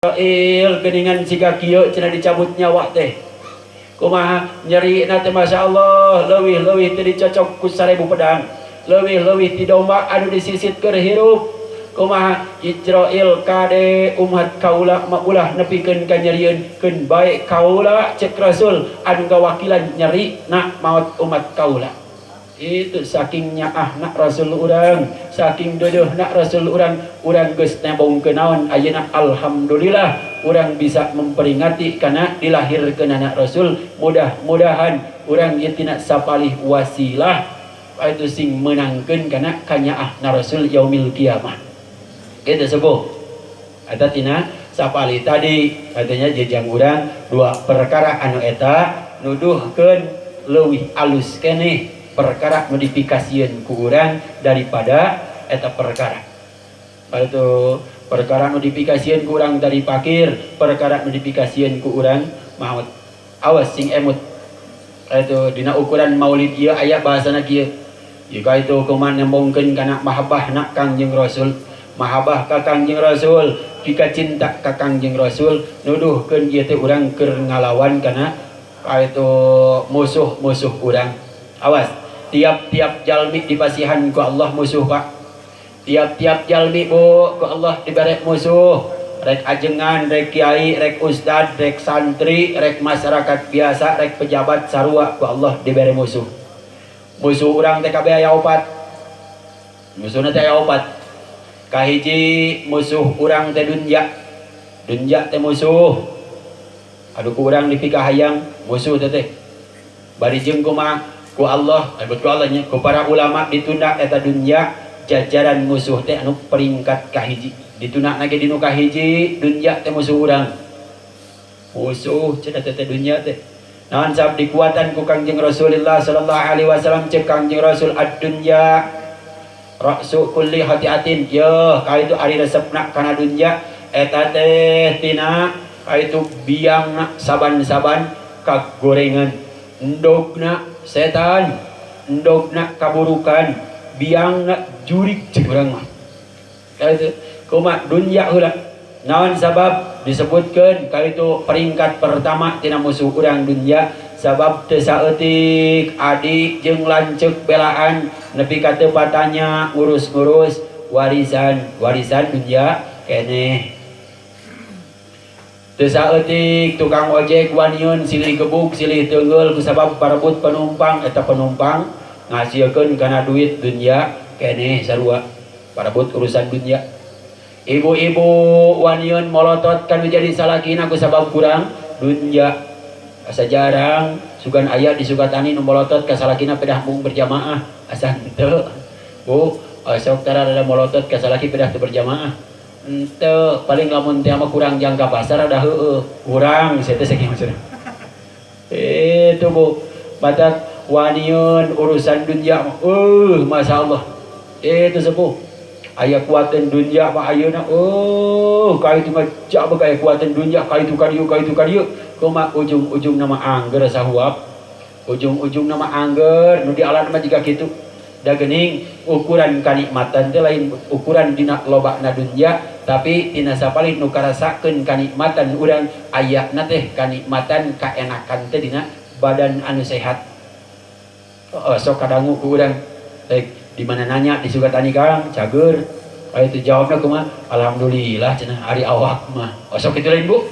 Il geningan siga kieu cenah dicabut nyawa teh. Kumaha nyerina teh, Masya Allah, leuwih-leuwih teu dicocok ku 1000 pedang. Leuwih-leuwih ti domba anu disisit keur hirup. Kumaha Ijrail, kade umat kaula mah ulah nepikeun ka nyerieun, keun bae kaula, cek Rasul, anu ngawakilan nyeri na maot umat kaula. Itu saking nyaah nak Rasul urang, saking deudeuh nak Rasul urang, urang geus nembongkeun naon ayeuna. Alhamdulillah urang bisa memperingati karena dilahirkeun anak Rasul. Mudah-mudahan urang ieu tina sapalih wasilah itu sing menangkeun kana kanyaah na Rasul yaumil kiamah. Gitu sepuh. Eta tina sapalih tadi katanya jejang urang dua perkara anu eta nuduhkeun leuwih alus keneh perkara modifikasieun ku urang daripada eta perkara. Itu perkara modifikasieun ku urang dari fakir, perkara modifikasieun ku urang maut. Awas sing emut. Itu dina ukuran maulid ieu aya bahasana kieu. Jika itu kumaha nembongkeun kana mahabbah na Kangjeng Rasul, mahabbah ka Kangjeng Rasul, jika cinta ka Kangjeng Rasul, nuduhkeun ieu teh urang keur ngalawan kana itu musuh-musuh urang. Awas, tiap-tiap jalmi dipasihan ku Allah musuh, Pak. Tiap-tiap jalmi, Bu, ku Allah diberi musuh. Rek ajengan, rek kiai, rek ustad, rek santri, rek masyarakat biasa, rek pejabat, sarua ku Allah diberi musuh. Musuh urang teh kabeh aya opat. Musuhna teh aya opat. Kahiji musuh urang teh dunya. Dunya teh musuh. Aduh, ku urang dipikahayang musuh teh teh. Bari jeung kumaha ku Allah, ku Allah nya, ku para ulama ditunda eta dunya jajaran musuh teh anu peringkat kahiji. Ditunda lagi dinu kahiji dunya teh musuh urang. Musuh cenah teh dunya teh. Naon sabab dikuatan ku Kangjeng Rasulullah sallallahu alaihi wasallam, cek Kangjeng Rasul, ad-dunya ra'su kulli khati'atin. Yeuh, ka itu ari resepna kana dunya eta teh tina ka itu biangna saban-saban kagorengan, endogna setan, endogna kaburukan, biangna jurik cek urang mah. Ka itu kumaha dunya heula. Naon sabab disebutkeun ka itu peringkat pertama tina musuh urang dunya? Sabab teu saeutik adi jeung lanceuk belaan nepi ka teu patanya ngurus-ngurus warisan, warisan dunya keneh. Teu saeutik tukang ojek waniun silih gebuk silih teungeul kusabab parebut penumpang, eta penumpang ngasilkeun kana duit dunya keneh, sarua parebut urusan dunya. Ibu-ibu waniun molotot kan menjadi salakina kusabab kurang dunya. Asa jarang sugan aya di Sukatani nu molotot ka salakina pedah mung berjamaah, asa henteu, Bu. Sok tara ada molotot ka salaki pedah teu berjamaah, henteu. Paling lamun teh mah kurang jangka pasar ada, heueuh kurang saya teh sakieu maksudna itu, Bu. Batak waniun urusan dunya, Masya Allah. Itu sepuh aya kuateun dunya mah ayeuna, ka itu ngajak aya kuateun dunya ka itu ka dieu, ka itu ka dieu. Kumaha ujung-ujung nama angger sahuap, ujung-ujung nama angger nu di alam mah jiga kitu. Da geuning ukuran kanikmatan teh lain ukuran dina lobana dunya, tapi tina sapalih nu karasakeun kanikmatan urang ayana teh kanikmatan kaenakan teh dina badan anu sehat. Oh, sok kadangu ku urang rek di mana nanya di Sukatani, Kang, cager? Aya itu jawabna kumaha? Alhamdulillah cenah, ari awak mah. Oh, sok kitu lain, Bu?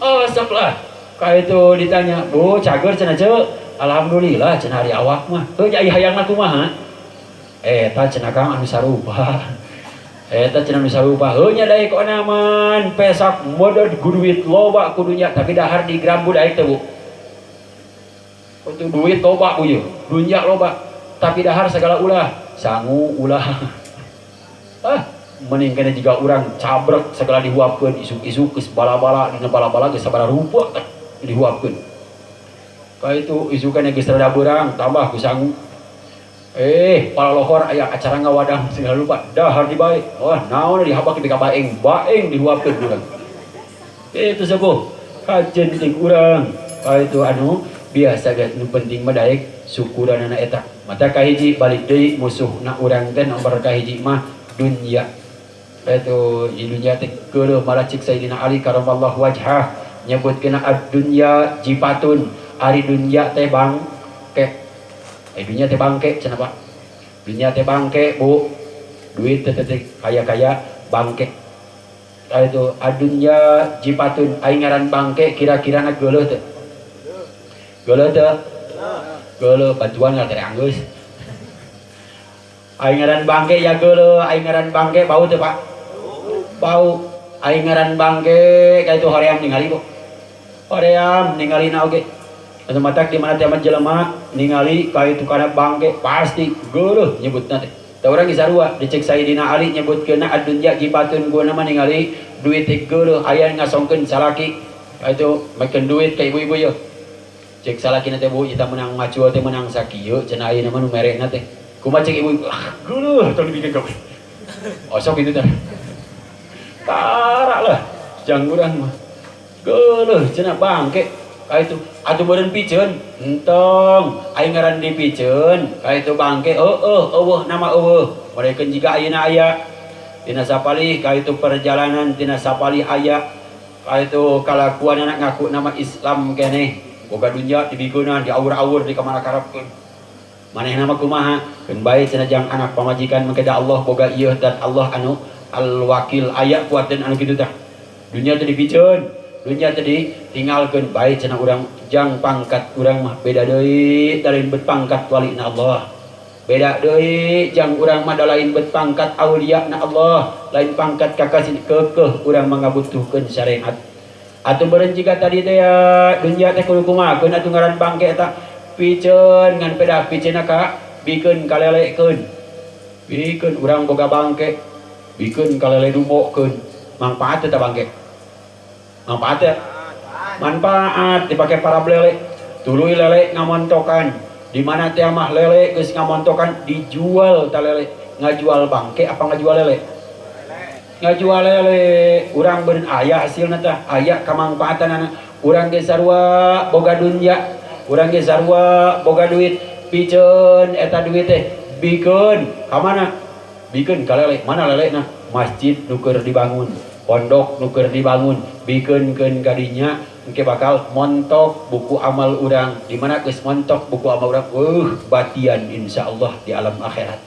Oh, sok lah. Ka itu ditanya, Bu, cager cenah ceu? Alhamdulillah cenah, ari awak mah. Heuh, aya hayangna kumaha? Eta cenah, Kang, anu sarupa. Eta cenah anu sarupa. Heuh nya, daek onaman, pesak modal duit loba kudunya, tapi dahar di grambu daek teh, Bu. Untuk duit loba, Bu, ye. Dunya loba, tapi dahar segala ulah, sangu ulah. Ah, mending kena juga urang cabrek segala dihuapkeun isuk-isuk geus bala-bala, dina bala-bala geus sabaraha rupa kan dihuapkeun. Ka itu isukan geus rada beurang tambah ku sangu. Palalohor aya acara ngawadang segala lupa dahar di bae. Wah, naon dihabak di ka baeng, baeng dihuapkeun urang. Itu sepuh kajen ting urang. Ka itu anu biasa ge, nu penting mah daek syukuranana eta. Mata kahiji balik deui, musuh na urang teh nomor kahiji mah dunya. Itu di dunia teh geuleuh malah cik Sayyidina Ali karamallahu wajhah nyebutkeun ad-dunya jifatun ari dunya teh bangke. Dunya teh bangke cenah Pak. Dunya teh bangke Bu. Duit teh teh kaya-kaya bangke. Itu ad-dunya jifatun ari ngaran bangke kira-kirana geuleuh teh. Geuleuh teh. Geuleuh bantuan nggak tere anggeus. Aing ngaran bangke ya geuleuh, aing ngaran bangke bau teh Pak. Bau aing ngaran bangke ka itu hoream ningali kok. Hoream ningalina oge. Anu matak di mana teh jelema ningali ka itu kana bangke pasti geuleuh nyebutna teh. Tah urang geus sarua dicek Sayyidina Ali nyebutkeunna ad-dunya jifatun guna mah ningali duit teh geuleuh aya ngasongkeun salaki. Ka itu makeun duit ka ibu-ibu yeuh. Cek salakina teh Bu, kita menang macul teh menang sakieu cenah ayeuna mah nu merena teh. Kumaha cek ibu, ah geuleuh tong dibikeun gawe. Osok kitu teh. Tara lah jang urang mah. Geuleuh cenah bangke ka itu atuh beureun piceun entong aing ngaran dipiceun ka itu bangke heueuh eueuh nama eueuh. Mereka jiga ayeuna aya tina sapalih ka itu perjalanan tina sapalih aya ka itu kalakuan anak ngaku nama Islam keneh. Boga dunya dibikeunan diaur-aur di kamana karepkeun. Manehna mah kumaha? Keun bae cenah jang anak pamajikan mangke da Allah boga ieu dan Allah anu al-wakil aya kuateun anu kitu tah. Dunya teh dipiceun, dunya teh ditinggalkeun bae cenah urang jang pangkat urang mah beda deui da lain bet pangkat walina Allah. Beda deui jang urang mah da lain bet pangkat aulia na Allah, lain pangkat kakasih keukeuh urang mah ngabutuhkeun syariat. Atuh beureun jiga tadi teh ya dunya teh kudu kumahakeun atuh ngaran bangke eta piceun ngan pedah piceunna ka bikeun kalelekeun. Bikeun urang boga bangke, bikeun kalele dumbokeun. Mangpaat teh bangke. Manfaat teh? Manfaat dipake para lele. Tuluy lele ngamontokan. Di mana teh mah lele geus ngamontokan dijual ta lele. Ngajual bangke apa ngajual lele? Ngajual lele. Urang beureun aya hasilna tah, aya kamangfaatanana. Urang ge sarua boga dunya, urang ge sarua boga duit, piceun eta duit teh bikeun ka mana? Bikeun ka lele. Mana lelena? Masjid nu keur dibangun, pondok nu keur dibangun, bikeunkeun ka dinya engke bakal montok buku amal urang. Di mana geus montok buku amal urang, batian insyaallah di alam akhirat.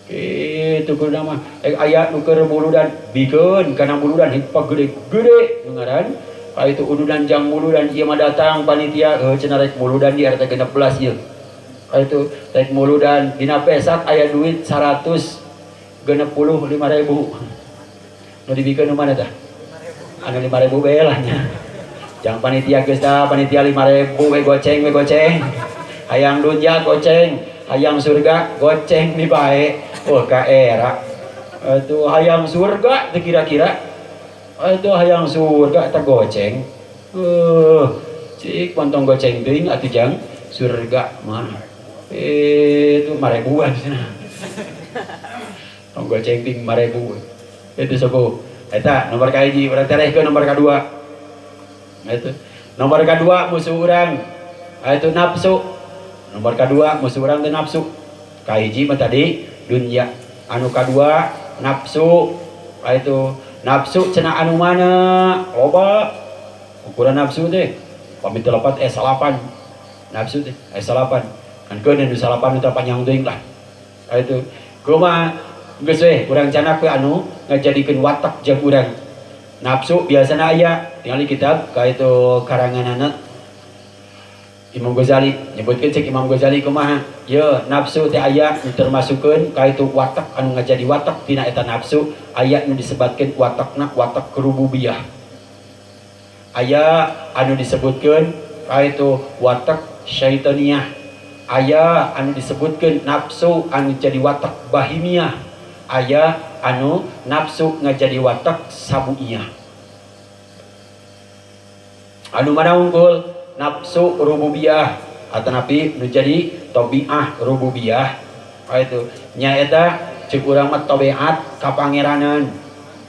Kitu kudu mah. Aya nu keur muludan bikeun kana muludan hipa gede-gede nu ngaran. Ka itu ududan jang muludan ieu mah datang panitia cenah rek muludan di RT 16 ieu. Ka itu rek muludan dina pesak aya duit 165.000. Nu dibikeun nu mana tah? Anu 5.000 bae lah nya. Jang panitia geus tah panitia 5.000 we goceng we goceng. Hayang dunya goceng, hayang surga goceng di bae. Oh ka era. Itu hayang surga teh kira-kira. Itu hayang surga eta goceng. Cik pontong goceng teuing atuh jang surga mah. Itu 5.000-an cenah. Tong goceng ting 5.000. Itu sobo. Eta nomor kahiji urang terehkeun nomor kadua. Itu nomor kadua musuh urang. Itu nafsu. Nomor kadua musuh urang teh nafsu. Kahiji mah tadi dunya. Anu kadua nafsu. Itu nafsu cenah anu mana? Loba. Ukuran nafsu teh pamit telepat salapan. Nafsu teh salapan. Kan keun nu salapan nu panjang teuing lah. Itu kumaha geus we urang canak we anu ngajadikeun watak jeung urang. Nafsu biasana aya tingali kitab ka itu karanganana Imam Ghazali nyebutkeun cek Imam Ghazali kumaha? Ye nafsu teh aya nu termasukkeun ka itu watak anu ngajadi watak tina eta nafsu aya nu disebatkeun watakna watak rububiyah. Aya anu disebutkeun ka itu watak syaitaniyah. Aya anu disebutkeun nafsu anu jadi watak bahimiyah. Aya anu nafsu ngajadi watak sabuiyah. Anu mana unggul? Nafsu rububiyah atanapi nu jadi tabiah rububiyah. Itu nyaeta cek urang mah tabiat ka pangeranan.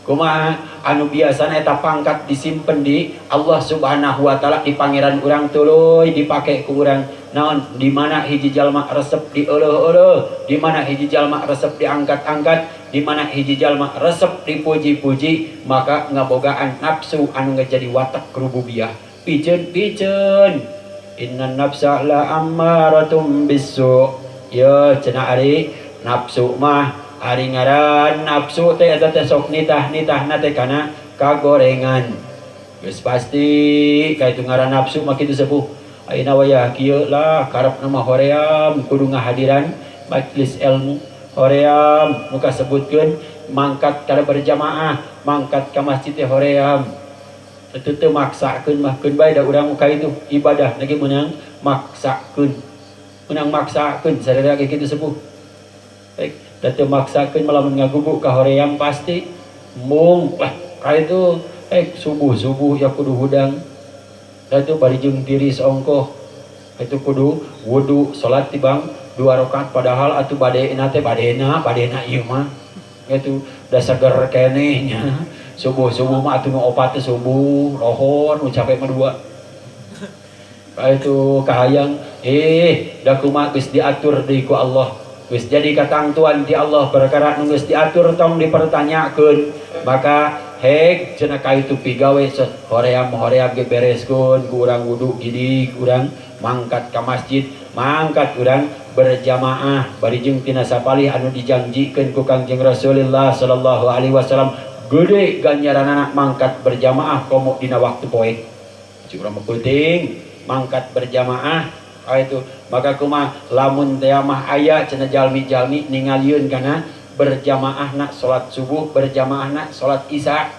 Kumaha anu biasana eta pangkat disimpen di Allah Subhanahu wa taala di pangeran urang tuluy dipake ku urang. Naon di mana hiji jalma resep dieuleuh-euleuh, di mana hiji jalma resep diangkat-angkat, di mana hiji jalma resep dipuji-puji maka ngabogaan nafsu anu ngajadi watak rububiyah piceun-piceun innan nafsa la ammaratum bisu ya cenah ari nafsu mah ari ngaran nafsu teh eta teh sok nitah-nitahna teh kana kagorengan geus pasti ka itu ngaran nafsu mah kitu sepuh ayeuna wayah kieu lah karepna mah hoream kudu ngahadiran majelis ilmu hoream nu kasebutkeun mangkat kana berjamaah mangkat ka masjid teh hoream itu teu maksakeun mah keun bae da urang ka itu ibadah lagi meunang maksakeun sararea ge kitu sepuh baik da teu maksakeun lamun ngagugu ka hoream pasti mung lah ka itu subuh-subuh ya kudu hudang da itu bari jeung tiris ongkoh itu kudu wudu salat tibang 2 rakaat padahal atuh badena teh badena ieu mah itu da seger keneh nya subuh-subuh mah atuh nu opat teh subuh lohor nu capek mah 2 itu kahayang da kumaha geus diatur deui ku Allah geus jadi katangtuan ti Allah perkara nu geus diatur tong dipertanyakeun maka hek cenah ka itu pigawe hoream-hoream ge bereskeun ku urang wudu gidik urang mangkat ka masjid mangkat urang berjamaah bari jeung tina sapalih anu dijanjikeun ku Kangjeng Rasulullah sallallahu alaihi wasallam gede ganjaranana mangkat berjamaah komo dina waktu poek cik urang mah penting mangkat berjamaah itu maka kumaha lamun teh mah aya cenah jalmi-jalmi ningalieun kana berjamaahna salat subuh berjamaahna salat isya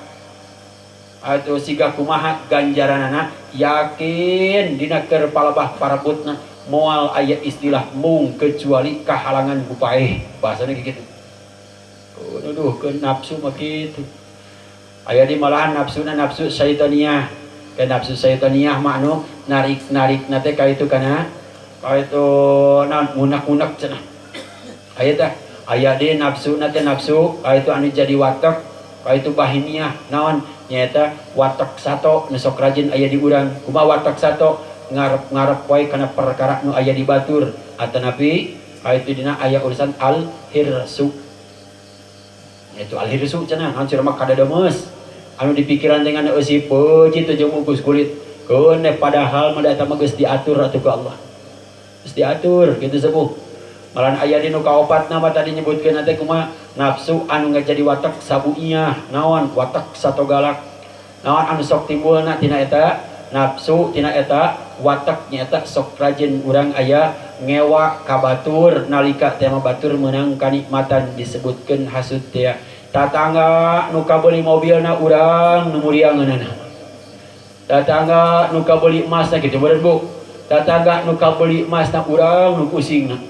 atau siga kumaha ganjaranana yakin dina keur palebah parebutna moal aya istilah mung kecuali kahalangan ku paeh bahasana kitu nuduhkeun nafsu mah kitu aya di malahan nafsuna nafsu syaitaniah ke nafsu syaitaniah mah anu narik-narikna teh ka itu kana ka itu naon munak-munak cenah aya teh aya deui nafsuna teh nafsu ka itu anu jadi watak ka itu bahimiah naon nyaeta watak sato nu sok rajin aya di urang kumaha watak sato ngarep-ngarep wae kana perkara nu aya di batur atanapi ka itu dina aya urusan al hirsu itu al hirsu cenah naon cenah mah kadademes anu dipikiran dengan eusi peuji teh jeung bungkus kulit keun padahal mah eta mah geus diatur atuh ku Allah geus diatur kitu sepuh malahan aya di nu kaopatna mah tadi nyebutkeun teh kumaha nafsu anu ngajadi watak sabuiyah naon watak sato galak naon anu sok timbulna tina eta nafsu tina eta watak nyaeta sok rajin urang aya ngewa ka batur nalika teh mah batur meunang kanikmatan disebutkeun hasud teh tatangga nu kabeuli mobilna urang nu muriangeunana tatangga nu kabeuli emasna kitu beureun bu tatangga nu kabeuli emasna urang nu pusingna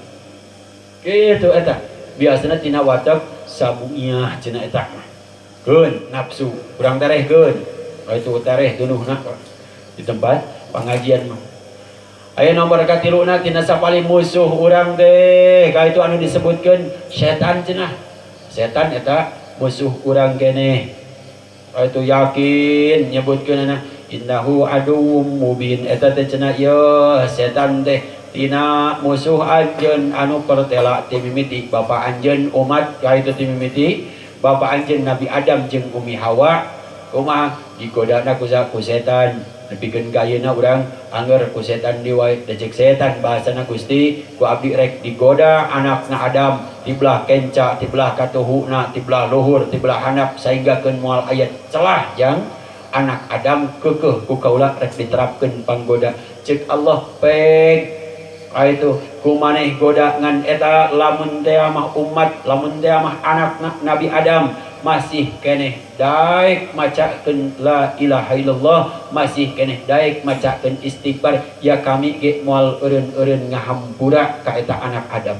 kitu eta biasana tina watak sabuiyah cenah eta keun nafsu urang terehkeun itu tereh tunuhna di tempat pengajian mah aya nomor katiluna tina sapalih musuh urang teh ka itu anu disebutkeun setan cenah setan eta musuh urang keneh itu yakin nyebutkeunana innahu aduwwum mubin eta teh cenah ieu setan teh tina musuh anjeun anu pertela ti mimiti bapa anjeun umat ka itu ti mimiti bapa anjeun Nabi Adam jeung Umi Hawa kumaha digodana ku setan nepikeun ka ayeuna urang angger ku setan deui wae da ceuk setan bahasana Gusti ku abdi rek digoda anakna Adam ti belah kenca ti belah katuhuna ti belah luhur ti belah handap sahinggakeun moal aya celah jang anak Adam keukeuh ku kaula rek diterapkeun panggoda ceuk Allah pek itu ku maneh goda ngan eta lamun teh mah umat lamun teh mah anakna Nabi Adam masih keneh daek macakeun la ilaha illallah masih keneh daek macakeun istighfar ya kami ge moal eureun-eureun ngahampura ka eta anak Adam.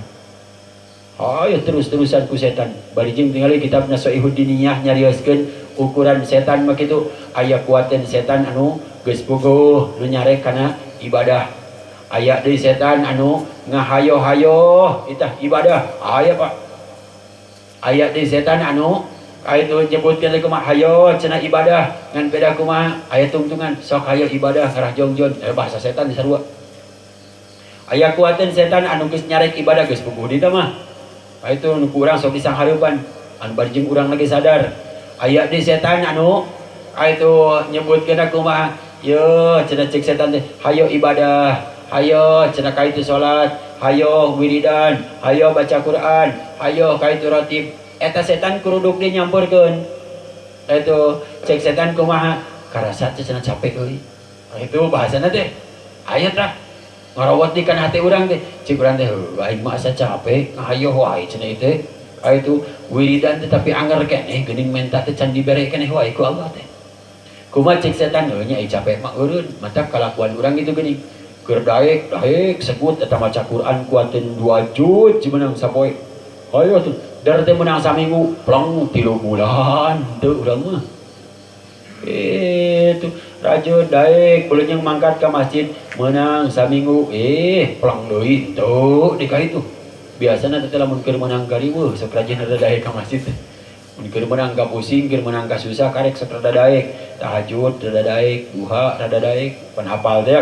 Hayo terus-terusan ku setan bari jeung tingali kitab Nasaihud Diniyah nyarioskeun ukuran setan mah kitu aya kuateun setan anu geus puguh nu nyarek kana ibadah aya deui setan anu ngahayo-hayo itah ibadah aya Pak aya deui setan anu aya tu nyebutkeun kumaha hayo cenah ibadah ngan beda kumaha aya tungtungan sok hayo ibadah ngarah jongjon bahasa setan sarua aya kuateun setan anu geus nyarek ibadah geus puguh di mah itu nu ku urang sok disanghareupan Anu bari jeung urang lagi sadar. Aya di setan anu itu nyebutkeun kumaha? Yo cenah cek setan teh, hayo ibadah, hayo cenah ka itu salat, hayo wiridan, hayo baca Quran, hayo ka itu ratib. Eta setan kuruduk dia nyamperkeun. Itu cek setan kumaha? Karasa teh cenah capek euy. Itu bahasana teh. Aya tah ngarawat di kana hati urang teh. Cek urang teh, heuh aing mah asa capek, hayo wae cenah teh. Itu wiridan teh tapi anger keneh geuning menta teh can dibere keneh wae ku Allah teh. Kumaha cek setan? Heuh nya capek mah eureun, matak kalakuan urang gitu geuning. Keur daek, daek sebut eta maca Quran kuateun 2 juz meunang sapoe. Hayo tuh, dar teh meunang saminggu, plong 3 bulan teu urang mah. Itu rajin daek beuleunyeung mangkat ka masjid meunang saminggu, plong deui teu di ka itu. Biasana teh lamun keur meunang gariweuh sok rajin rada daek ka masjid teh. Mun keur meunang ka pusing, keur meunang ka susah karek sok rada daek. Tahajud rada daek, duha rada daek, pan hafal teh.